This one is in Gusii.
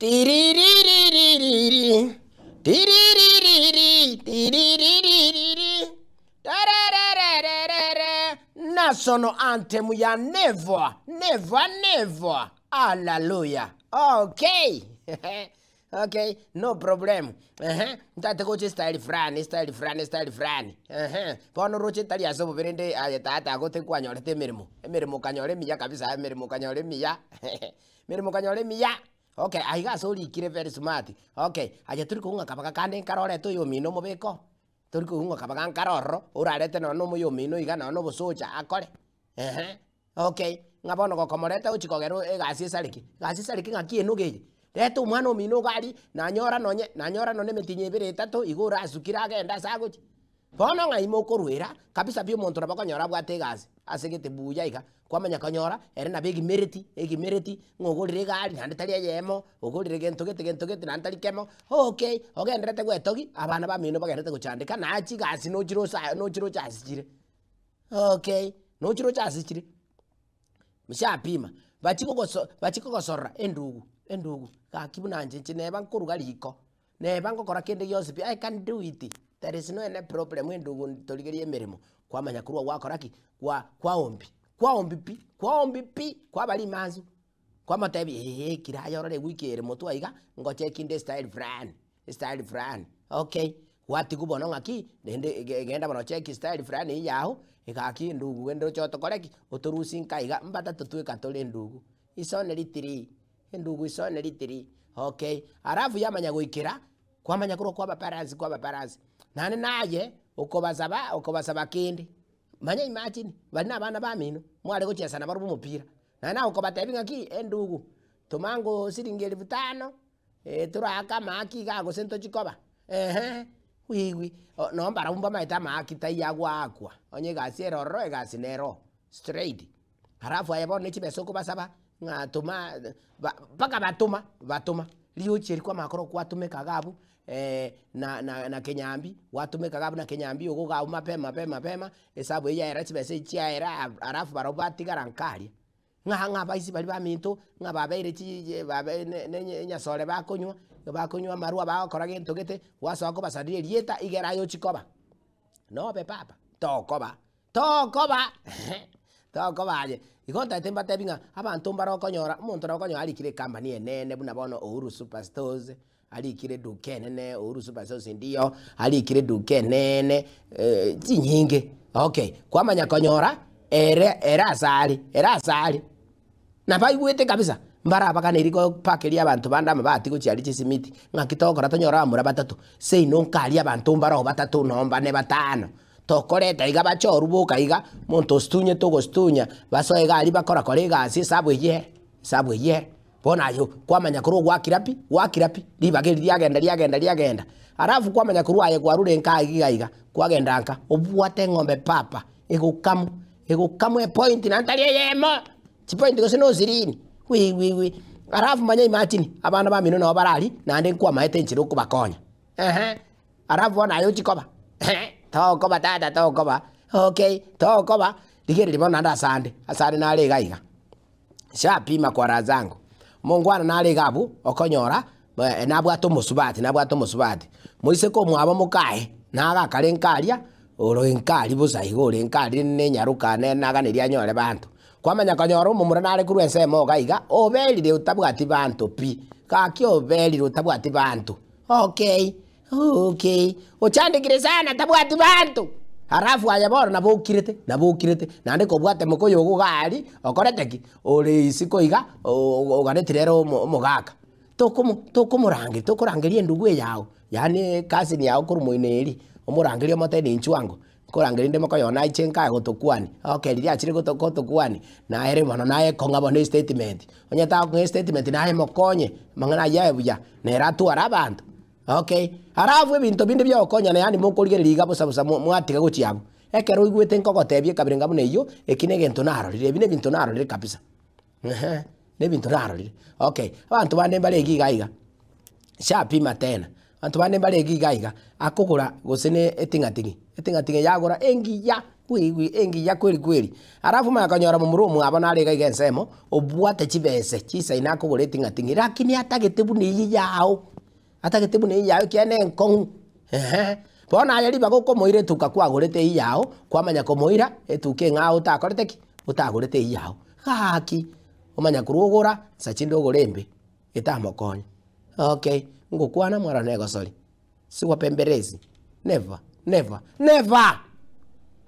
Tiririririri, tiririririri, tiririririri, tarararararara. National anthem ya never, never, never. Hallelujah. Okay. Okay, no problem. Ehe, ntaete gocha estyle fulani, estyle fulani, estyle fulani. Ehe, bono oroche tari ase obobe rende aye tata agote kwanyorete emeremo, emeremo okanyora emiya kabisa, emeremo okanyora emiya, emeremo okanyora emiya. Okay, aiga ase orikire very smart, okay, aye tori kong'u ng'a kabaga kande nkare orete oyomino omobeke oo, tori kong'u ng'a kabaga nkare ororo, orarete nonye na omoyomino iga nonye na obosocha akore, ehe. Okay, ng'a bono gokomoreta ochia kogera egasi esareke, egasi esareke ng'aki enoga eye? Reta omwana omino iga aria, nanyora nonye nanyora nonye emetienyi ebere etato, igo orasukire agende ase agochia. Bono ng'ai mokorwera, kabisa pi omonto nabo okonyora abwate egasi, ase gete buya iga, kwamanya konyora, ere nabo egimereti, egimereti, ng'a ogorire egari naende tari eyemo, ogorire gento gete gento gete naende tari kemo, okay, ogenderete gwetogia, abana bamino bagenderete gochandeka, naye chigasi nochirosa nochiroche ase chire. Okay, nochiroche ase chire, nshapima, bachie kogoso bachie kogosorora endugu, endugu, gaki buna inche inche neba nkoruga riko, neba ngokora kende gionsi pi, I can do it, there is no any problem endugu torigerie emeremo, kwamanya korwa gwakora ki? Kwa kwaombi, kwaombi pi, kwaombi pi, kwaba rimansu, kwamotebia eeh kira aye orore ewiki ere motwe aiga, ngocheki inde estyle fulani, estyle fulani, okay, gwatigwa bono ng'aki, rende ge genda bono ocheki style fulani eywo yago, egaki endugu genda oche otokore ki, otorusie nka iga, mbatato tweka tore endugu, is only three, endugu is only three, okay. Alafu yamanya goikera, kwamanya korwa kwaba balance kwaba balance, naende naye, okobasaba okobasaba kende, manya imagine, baria na abana bamino, mware gochiesa nabarobwo omopira, naende naye okobatebia ng'aki, endugu, tomango siringi elfu tano. Toraake amaaki igaa gose ntochi koba, eeh, wiwi, nonye mbarabwo mbamaete amaaki taiyo agoakwa, onye egasi ere ororo egasi nere oo, straight. Alafu aye bono ne chibesa okobasaba, ng'a toma ba mpaka batoma batoma, riochi eri kwamanya korwa kwatumeka iga abwo na na na kenyambi, gwatumeka iga abwo na kenyambi igo iga abwo mapema mapema mapema, esabu eywo yaera chibesa echi chiaera alafu barabwo batigara nka aria. Ng'a ng'a abaisi baria baminto, ng'a babeire chi babe ne ne enyasore bakonywa, bakonywa amarwa bagokora gento gete, gwasoa kobasaria erieta igere aye ochie koba. Nobe papa, tokoba, tokoba tokoba aye. Igo ntaete mbatebi ng'a abanto mbare okonyora, omonto nabo okonyora arikire ecompany enene buna bono Uhuru super stores, Arikire eduka enene Uhuru Super Stores ndiyo, arikire eduka enene chinyinge okay. Kwamanya konyora ere ere ase are ere ase are, nabaigwete kabisa, mbarabaganeri gopakeria abanto bande amabati gochia aria chisimiti, ng'aki togokora tonyore abamura batato, seino nkaria abanto mbaro batato noo mbane batano, tokoreta iga bachorwe boka iga, omonto ositunyete ogositunya, basoe iga aria bakorakore egasi esabu eywo ere, esabu eywo ere. Bono aye kwamanya korwa ogwakira pi, gwakira pi, ribaga eri riagenda riagenda riagenda, alafu kwamanya korwa aye kwarure nka iga iga, kwagenda nka, obwate eng'ombe papa, egokamwa, egokamwa epoint naende tari eyemo, chipoint gose na osirini, wi wi wi, alafu manya imagine, abana bamino nabo bare aria, naende nkwamaete enchera okobakonya, ehe, alafu bono aye ochie koba, tokoba tata tokoba, okay, tokoba, rigereria bono naende asande, asande nare iga iga. Nshapima kwa raha zangu. Omongwana nare iga abwo, okonyora nabwate omosubati nabwate omosubati, moiseke omwabo mokaye, nagakare nkaria, ore nkaria bosa igo ore nkaria na enyaroka nere naganerie anyore banto. Kwamanya konyora omomura nare korwa ensemo iga iga, oberire otabwati banto pi, gaki oberire otabwati banto, okay. Okay, ochandekire sana tabwati banto. Alafu aye bono nabo okirete, nabo okirete, naende kobwate mokoyo ogo iga aria, okorete ki? Ore isiko iga, oganeti rero omo omogaka. Tokomo tokomorangeria, tokorangeria endugu eye yago, yaani ecousin yago korwa moino eria, omorangerie omotebie ninchuo ango, nkorangeria inde mokoyo one aiche nkaye gotokwania, okay riria achire goto gotokwania, naere bono naye kong'a bono estatement, onye takong'a estatement naye mokonye, amang'ana ayio aye buya, nere atware abanto. Okay, alafu ebinto binde bia gokonyana yaani mokorigereria iga bosa bosa mo mwatiga gochia abwo. Ekero oigwete nkogotebia ekabira enga buna eyio, eki na egento narorire, ebi na ebinto narorire kabisa, eeh, na ebinto narorire. Okay, abanto bande mbare iga iga iga, nshapima tena, abanto bande mbare iga iga iga, akogora gose na eting'ating'i, eting'ating'i yagora engiya. Gwi engiya kweri kweri. Alafu omanye konyora momura omwabo nare iga iga ensemo, obwate chibese chisaine akogora eting'ating'i lakini atagete buna eyio yao, atagete buna eyio yao ekiagera na enkong'u eeh. Bono aye ribaga okomoira etuka kwagorete eyio yao, kwamanya komoira etuka eng'ao otakorete ki? Otagorete eyio yao. Gaki, omanya korwa ogora, nsa chinde ogore embe, etamokonye. Okay, ngokwana mwarora na egosori. Siwapemberezi, never, never, never!